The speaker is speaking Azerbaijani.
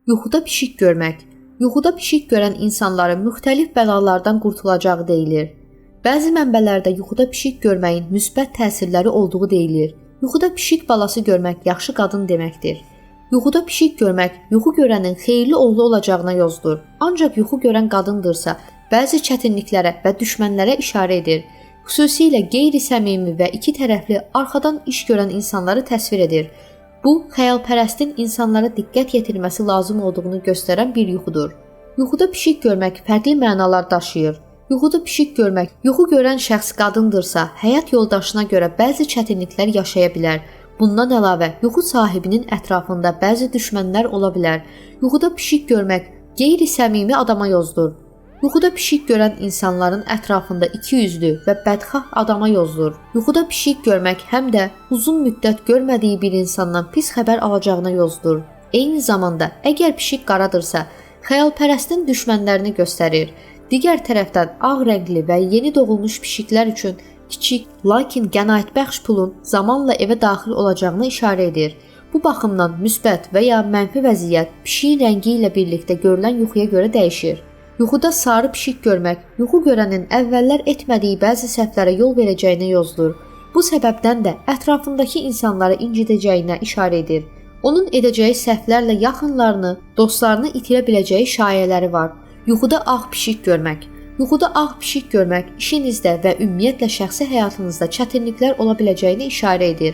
Yuxuda pişik görmək. Yuxuda pişik görən insanların müxtəlif bəlalardan qurtulacağı deyilir. Bəzi mənbələrdə yuxuda pişik görməyin müsbət təsirləri olduğu deyilir. Yuxuda pişik balası görmək yaxşı qadın deməkdir. Yuxuda pişik görmək yuxu görənin xeyirli oğlu olacağına yozdur. Ancaq yuxu görən qadındırsa, bəzi çətinliklərə və düşmənlərə işarə edir. Xüsusilə qeyri-səmimi və iki tərəfli arxadan iş görən insanları təsvir edir. Bu, xəyalpərəstin insanlara diqqət yetirməsi lazım olduğunu göstərən bir yuxudur. Yuxuda pişik görmək fərqli mənalar daşıyır. Yuxuda pişik görmək, yuxu görən şəxs qadındırsa, həyat yoldaşına görə bəzi çətinliklər yaşaya bilər. Bundan əlavə, yuxu sahibinin ətrafında bəzi düşmənlər ola bilər. Yuxuda pişik görmək qeyri-səmimi adama yozdur. Yuxuda pişik görən insanların ətrafında ikiyüzlü və bədxah adama yozdur. Yuxuda pişik görmək həm də uzun müddət görmədiyi bir insandan pis xəbər alacağına yozdur. Eyni zamanda, əgər pişik qaradırsa, xəyalpərəstin düşmənlərini göstərir. Digər tərəfdən ağ rəngli və yeni doğulmuş pişiklər üçün kiçik, lakin qənaətbəxş pulun zamanla evə daxil olacağını işarə edir. Bu baxımdan müsbət və ya mənfi vəziyyət pişiyin rəngi ilə birlikdə görülən yuxuya görə dəyişir. Yuxuda sarı pişik görmək, yuxu görənin əvvəllər etmədiyi bəzi səhvlərə yol verəcəyinə yozdur. Bu səbəbdən də ətrafındakı insanları incidəcəyinə işarə edir. Onun edəcəyi səhvlərlə yaxınlarını, dostlarını itirə biləcəyi şayələri var. Yuxuda ağ pişik görmək. Yuxuda ağ pişik görmək işinizdə və ümumiyyətlə şəxsi həyatınızda çətinliklər ola biləcəyini işarə edir.